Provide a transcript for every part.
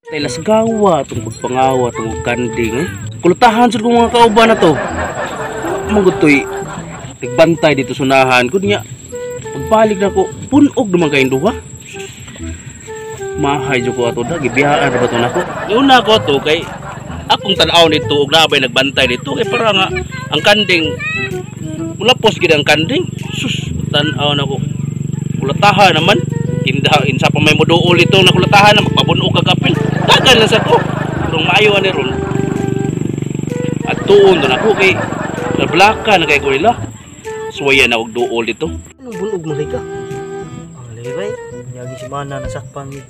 Tay lasgawa tong pagpangawa tong kanding eh. Kulutahan jud ko mga kauban na to. Manggod toy nagbantay dito sunahan ko niya. Pagbalik na ko, punog naman kayong duha. Mahay jud ko ato da, gibiyaan ra ba to nako. Iuna ko to kay akong tan-aw nito og nabay nagbantay dito kay para nga ang kanding mulapos gid ang kanding. Sus, tan-aw nako. Kulatahan naman. Kinda insa pa may moduol ito na kulatahan na magpabunog ka kapil. Dagan lang sa ko. Pero maayo ani ron. At tuon to nako kay nablaka na kay ko nila. Suwaya na og duol dito. Anong bunog mo ka? Ang liray, nyagi si Mana nasakpan ni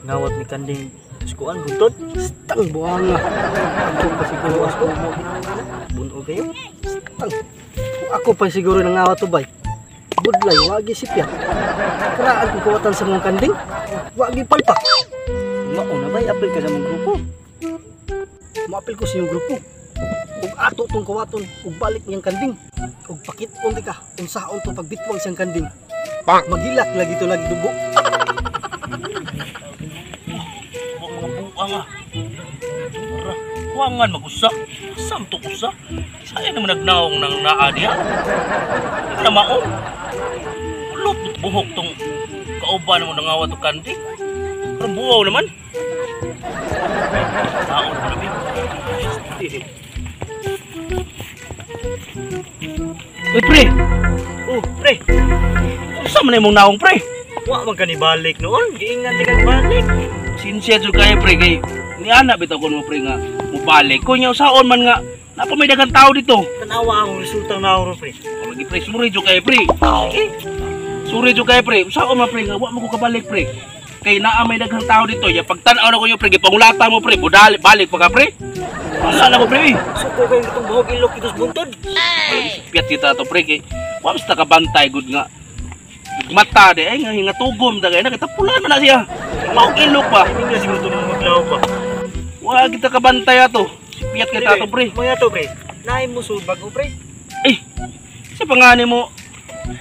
ngawat ni kanding tuskuan buntod. Stang buhanga. Ako pa siguro ako mo Bunog kayo. Stang. Kung ako pa siguro nangawat to bay. Budlay wagi sipya. Karaan kong kawatan sa mga kanding. Wagi palpak. Mao na bay, apil ka sa mong grupo. Maapil ko sa iyong grupo. Ug ato tong kawaton ug balik niyang kanding. Ug pakit-on di ka unsaon to pagbitwang siyang kanding. Magilak lagi to lagi dugo. Wa mga buang ah. Tara, huwangan mag-usa. Samtok usa. Saya naman nagnaong ng naa diha. Di na maong. Ulot buhok tong kauban mo nangawat og kanding. Parang buwaw naman. Tao naman nabi. Uy, pre! Oh, pre. Unsa man imong naong, pre? Wa man ka ni balik noon. Giingan di ka balik. Sincere jud kayo, pre, kay niana bitaw ko mo, pre, nga mubalik ko nya usaon man nga napa may daghang tao dito. Tanawa ang resulta na ro, pre. O, lagi, pre, suri jud kayo, pre. Sige. Suri jud kayo, pre. Usaon man, pre, nga wa mo ko kabalik, pre. Kay naa may daghang tao dito. Ya pagtan-aw na ko nyo, pre, gipangulata mo, pre, budali balik pa ka, pre. Wala na ko, pre. Eh. Suko kayo itong buhok ilok dito sa buntod. Palagi piat kita to, pre, kay wa basta kabantay gud nga mata di ay nga hingatugom ta kay nakitapulan man na siya. Maog ilok pa. Hindi na siguro itong maglaw pa. Wa kita kabantay ato. Sipiat kita ato, pre. Mga to, pre. Naay mo subag o, pre. Eh, sa pangani mo,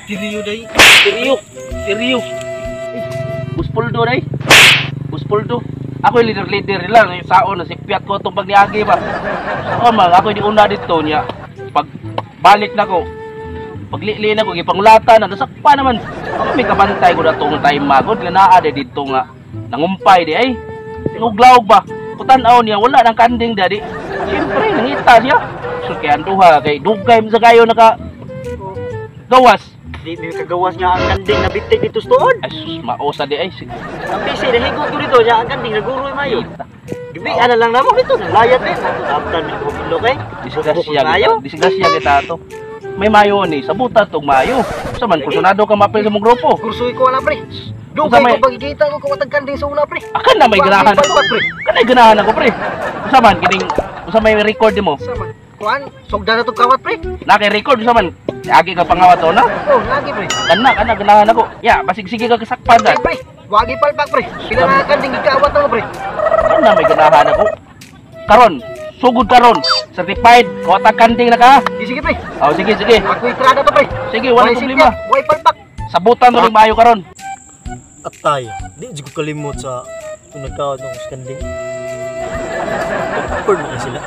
Diriyo day. Siriyo, siriyo. Eh, Buspoldo day. Buspoldo. Ako yung leader-leader nila, yung saon na sipiat ko itong pagniagi ba. Saon man, ako yung una dito niya. Pag balik na ko, paglili na ko, gipangulata na, nasakpa naman. Ako may kabantay ko na itong time magod, nga naa day dito nga, nangumpay di ay. Tinuglaog ba? Putanaw niya, wala nang kanding dadi. Siyempre, nangita siya. So, kaya ang duha, kay dugay mo sa kayo naka gawas. Di may kagawas nga ang kanding na bitik dito sa tuon. Ay, sus, maosa di ay. Ang busy, nahigot ko dito. Siya ang kanding, naguroy mayo. Gabi, ana lang namo dito. Layat eh. Taptan may buhok ilok eh. Disgrasya Mayo. kita. Disgrasya kita ato. May mayo ni, sabuta tog mayo. Sa man kursunado ka mapil sa mong grupo. Kursoy ko ana pre. Unsa Dugay may- ko pagkita ko kawatag kanding sa una, pre. Akan na may Wagi ganahan ako. palpak, pre. Kanay ganahan ako, pre. Usa man kining usa may record nimo. Sa man. Kuan, sugdan na tong kawat, pre. Na kay record usa man. Agi ka pangawat to na. Oh, lagi pre. Kana kana ganahan ako. Ya, basig sige ka kasakpan Pre, da. pre. Wagi palpak, pre. Pila na kanding gikawat na mo, pre. Kana may ganahan ako. Karon, sugod karon. Certified, kawatag kanding na ka. Di sige, pre. Oh, sige sige. Ako itrada to, pre. Sige, wala Way problema. sipyat, way palpak. Sabutan to ning maayo karon. At tayo, di jud ko kalimot sa kung nagkaon ng kanding. Awkward na sila.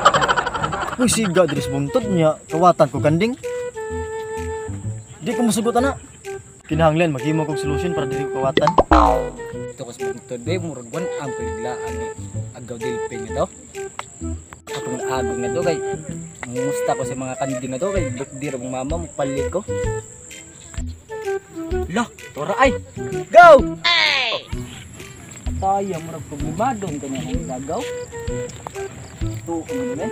Uy, siga diri sa buntod niya, kawatan ko kanding. Di ko musugot ana. Kinahanglan maghimo kog solusyon para dili ko kawatan. Ito ko sa buntod eh, murag buwan ang paglaan ni Agaw Delpin nga to. Atong agong nga to kay musta ko sa mga kanding nga to kay birthday ra mong mama mo palit ko. Lah, tora ay. Go! Tayo murag problemado ang kanya ng dagaw. Ito ano eh.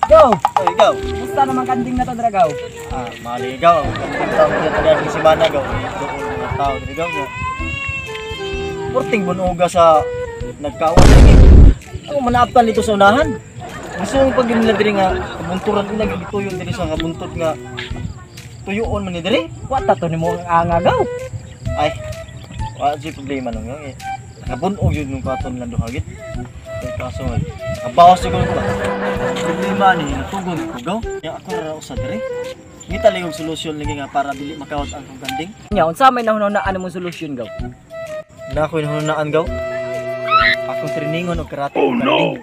Go! Oy, ikaw. Musta naman kanding na to, Dragaw? Ah, mali ikaw. Kanding tao niya taga si Mana gaw. Doon mga tao diri gaw niya. Porting bunuga sa nagkawan lagi. Ako manaaptan dito sa unahan. Gusto mong pag nila diri nga kabunturan nila gituyon diri sa kabuntod nga tuyuon man ni diri. Wa ta to nimo ang angagaw. Ay, wa jud problema nung yun eh. Nakabunog yun nung katon lang duha gid. Kay kaso ay, nakabawas siguro ko ba. Problema ni natugon ko gaw. Ya ako ra usa diri. Ngita lang yung solusyon lagi nga para dili makawat ang kong kanding. Nya, unsa may nahunahunaan mong solusyon gaw? Na ako'y nahununaan gaw. Akong triningon og karate. Oh no.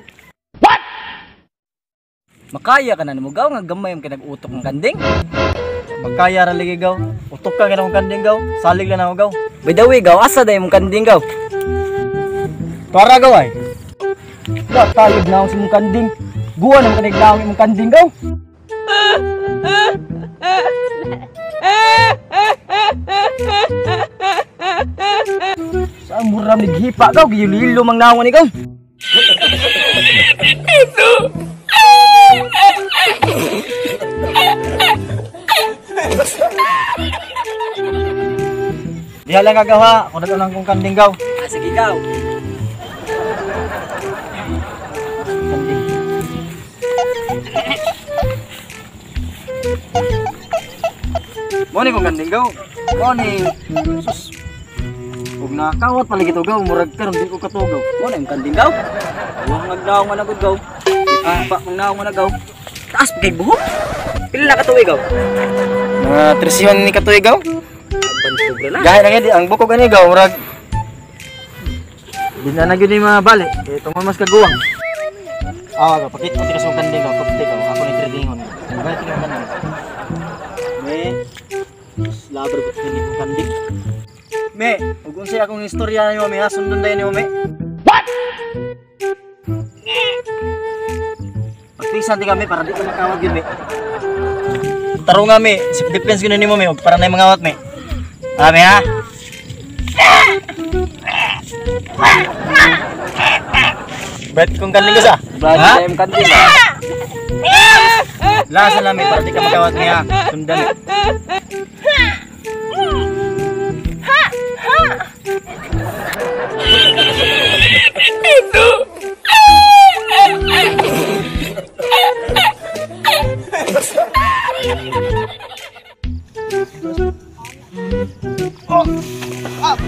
What? Makaya ka na nimo gaw nga gamay ang kinag-utok ng kanding. Makaya ra lagi gaw. Utok ka ganang kanding gaw. Salig lang ako gaw. By the way gaw, asa day mong kanding gaw? Para gaw ay. Wa tayod na sa mong kanding. Guwa naman kanay naong imong kanding gaw. Sa muram naghipa gaw, giyulilo mang naong ani gaw. Diha lang kagaw ha, kung nag-unang kong kanding gaw. Ah, sige gaw. Kanding. Mo ni kong kanding gaw. Mo ni sus. Ug nakawat pala gito gaw, murag karon di ko katugaw. Mo na yung kanding gaw. Huwag nagnaong nga na gud gaw. Ipa mang naong nga na gaw. Taas pa kay buhok. Pila na katuig gaw? Mga 13 ni katuig gaw. Bantog na. Gahi na gyud ang bukog ani gaw, murag di na gyud ni mga bali. Kay tungod mas kaguwang. Ah, gaw pakit ko sa kanding gaw, kapte gaw. Ako ni tradingon. Gahi tingnan kanding. Me, labar ko kini kong kanding. Me, ug unsay akong istorya nimo me ha, sundon dayon nimo me. What? Pagpisan di kami para di ka makawag yun me. Tarunga me, self defense gyud nimo me ug para nay mangawat me. Ah, me ha. Bet kung kanding ka sa. Ha? Yung kanding ba? Lasa lang me para di ka makawat me ha. Sundan me.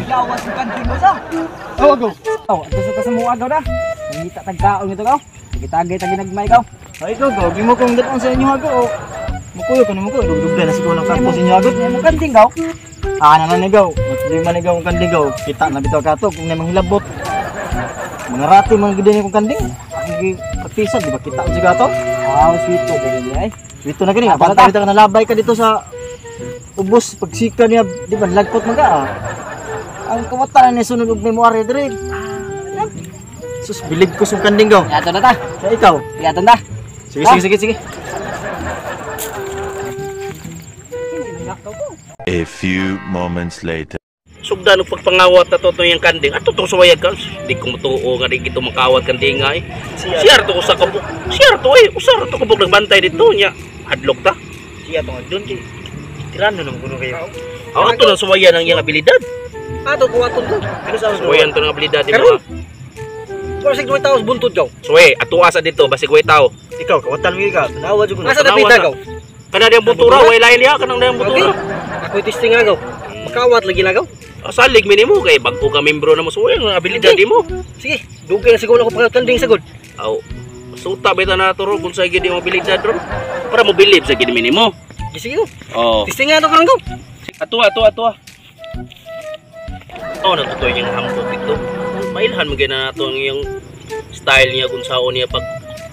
Gawas yung kanding mo sa. Awa gaw. Oh, ato sa tasamuan gaw na. Nangita tagkaon ito gaw. Tagay tagay nagmay gaw. Ay ikaw gaw, gimo kong dad-on sa inyo gaw. Mukuyo ka nimo ko, dugdug na siguro ng sakpo sa inyo agad. Mo kanding gaw. Ah, na ni gaw. Di man ni gaw ang kanding gaw. Kita na bitaw kato kung namang hilabot. Mga rati mga gid ni kong kanding. Akong pagpisan di ba kita ang sigato? Ah, sweet to gani ay. Dito na gani, bata bitaw ka nalabay ka dito sa ubos pagsika niya, di ba lagpot man ka. Ah. Ang kawatan ni sunod og memory dire. Sus, bilib ko sa kanding gaw. Yato na ta. Sa ikaw. Yato na. Sige, sige, sige, sige. A few moments later. Sugdan og pagpangawat na to yung kanding. Ato tong suwayag ka. Di ko mutuo nga di gito makawat kanding ay. Siya to usa ka buk. Siya to eh. Usa to kabuk nagbantay dito nya. Hadlok ta. Siya to doon kay tirano naman kuno kayo. Aw ato lang suwayan ang iyang abilidad. Ato kuwaton to. Suwayan to ng abilidad di ba? Wala sig duway taos buntod gaw. Suwe, atua sa dito basig way tao. Ikaw kawatan mo ka. Tanawa jud kuno. Asa dapita gaw? Kana diyang butura, way lain niya kanang diyang butura. Ako testing nga gaw. Makawat lagi na gaw. Salig minimo kay bag-o ka membro na mo suwayan ang abilidad mo. Sige, dugay na siguro ako pagkanding sagod. Aw, suta bita na turo kung sa gid yung abilidad ron. Para mo believe sa gid minimo. Sige gaw. Oh. Testing nga to karon gaw. Atua, atua, atua. Oh, natutoy niyang hambog dito. Mailhan mo gyud na nato ang iyang style niya kung saon niya pag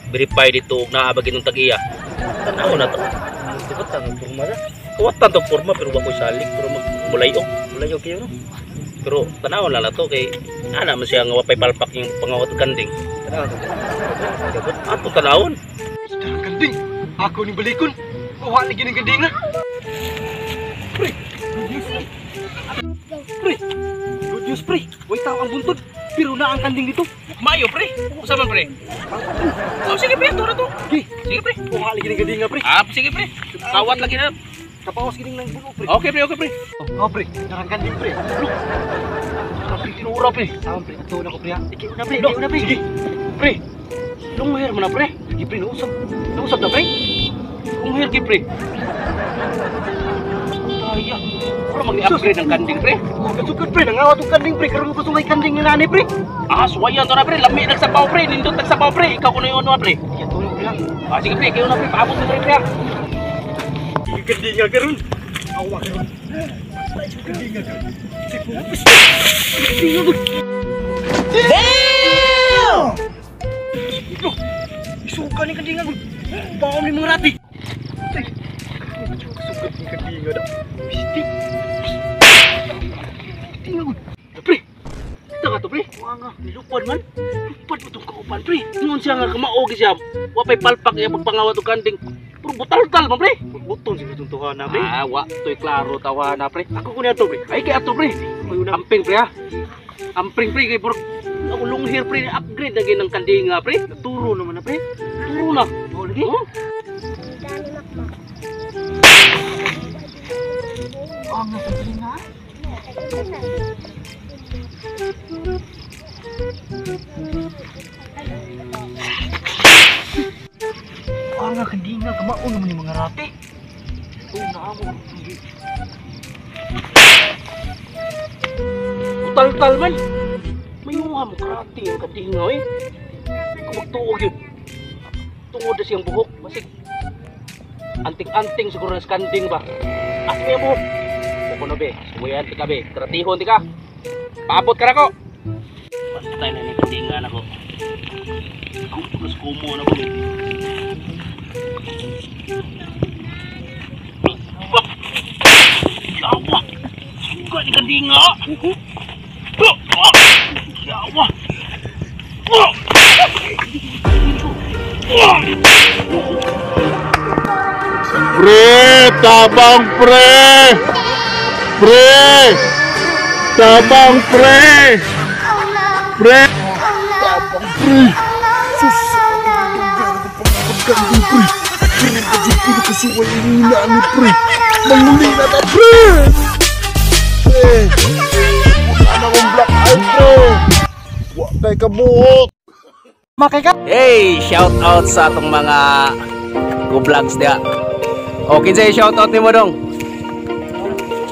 verify dito og naa ba ginong tag-iya. Tanaw na to. Tukot ang porma ra. Tuwat tanto porma pero wa koy salig pero magmulayok. Mulayo kayo no. Pero tanaw na to kay ana man siya nga wapay palpak yung pangawat og kanding. Tanaw to. Ato tanawon. Kanding. Ako ni balikon. Kuha ni gining kanding na. Pre. Pre. Good news pre. Way tao ang buntod. Pero na ang kanding dito. Mayo pre. Usa man pre. Oh, sige pre, ato na to. Sige. Sige pre. Kuha lagi ning kanding nga pre. Ah, sige pre. Kawat lagi na. Kapawas gining nang bulo pre. Okay pre, okay pre. Oh pre, narang kanding pre. Look. Pre, tinura pre. Tama pre, ato na ko pre. Iki una pre, iki una pre. Sige. Pre. Long hair man na pre. Sige pre, nausap. Nausap na pre. Long hair gid pre. Ay, Para mag-upgrade ang kanding pre. Sugod pre, nangawat og kanding pre. Karon ko sungay kanding nga nani pre. Ah, suwayan to na pre. Lami nagsabaw pre. Nindot nagsabaw pre. Ikaw kuno yung ano pre. Sige, tulog pre. Ah, sige pre, kayo na pre. Paabot mo pre pre. Kanding nga karon. Awa karon. Kanding nga karon. Damn! Isuka ni kandinga. Baon ni mga rati. Sugat ni kandinga da. Mistik. Kandinga gud. Pre. Kita ka to pre. Wa nga nilupad man. Lupad mo tong kauban pre. Ingon siya nga kamao gi siya. Wa pay palpak iya pagpangawat og kanding. Pero butal-tal man pre. Buton siguro tong tuha na pre. Ah, wa to'y klaro tawa na pre. Ako kunya to pre. Ay kay ato pre. Amping pre ha. Amping pre kay puro ako long hair pre, upgrade na gyud ng kandinga pre. Turo naman na pre. Turo na. Oh, lagi. Oh. Ang kandinga. Ang kandinga kamao naman ni mga rate. Oh, na ako. Butal-tal man. May uha mo karate ang kandinga eh. Kung magtuog yun. Tungod na siyang buhok. Basig. Anting-anting siguro na sa kanding ba. At may buhok. Kuko na be. Sumuyan ti ka be. Karatihon ti ka. Paabot ka na ko. Bantay na ni kandinga na ko. Kumo kumo na ko. Yawa! Suga ni kandinga! Yawa! Pre, tabang pre! Pre! Tabang pre! Pre! Tabang pre! Sus! Pagkanding pre! Pre, pinakasuway nila ni pre! Manguli na ta pre! Pre! Wala na akong black out pre! Wa kay kabuhok! Hey, shout out sa atong mga go-vlogs diha. O, kinsay shout out nimo dong?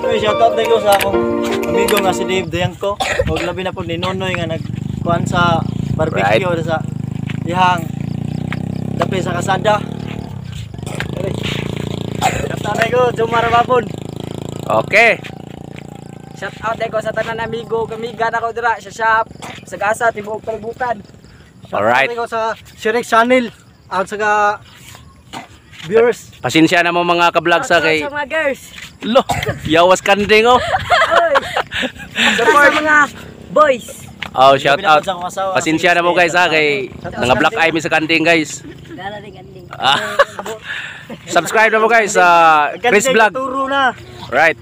Uy, shout out ko sa akong amigo nga si Dave Dayanko. Og labi na po ni Nonoy nga nagkuan sa barbecue right. Sa ihang dapit sa kasada. Shout out ko, Jomar Mapon. Okay. Shout out ko sa tanan amigo, kamiga na ko dira sa shop, sa gasa tibuok kalibutan. Alright. Shout out ko sa Shrek Channel at sa viewers. Pasensya na mo mga ka-vlog sa kay sa mga girls. Lo, yawas kanding oh. Support sa mga boys. Oh, shout out. Pasensya na mo guys ha kay nga black eye mi sa kanding guys. Ah. Subscribe na mo guys sa Chris Vlog. Right.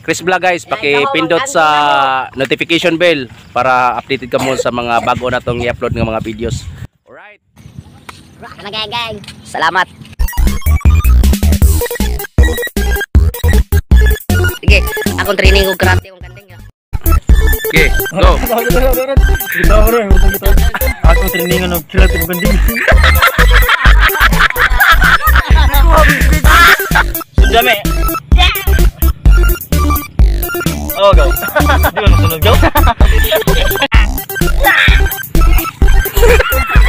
Chris Vlog guys, paki-pindot sa notification bell para updated ka mo sa mga bago na tong i-upload ng mga videos. Alright. Mga gang. Salamat. Sige, akong training og karate og kanding. Okay, go. Akong training og karate og kanding. Sundame. Oh, go. Di ba nasunod, go?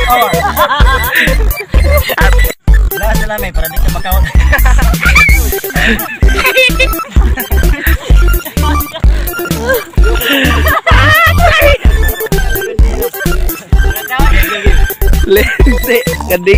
Oh. Lahat na namin para di ka makawat. Lense, kanding.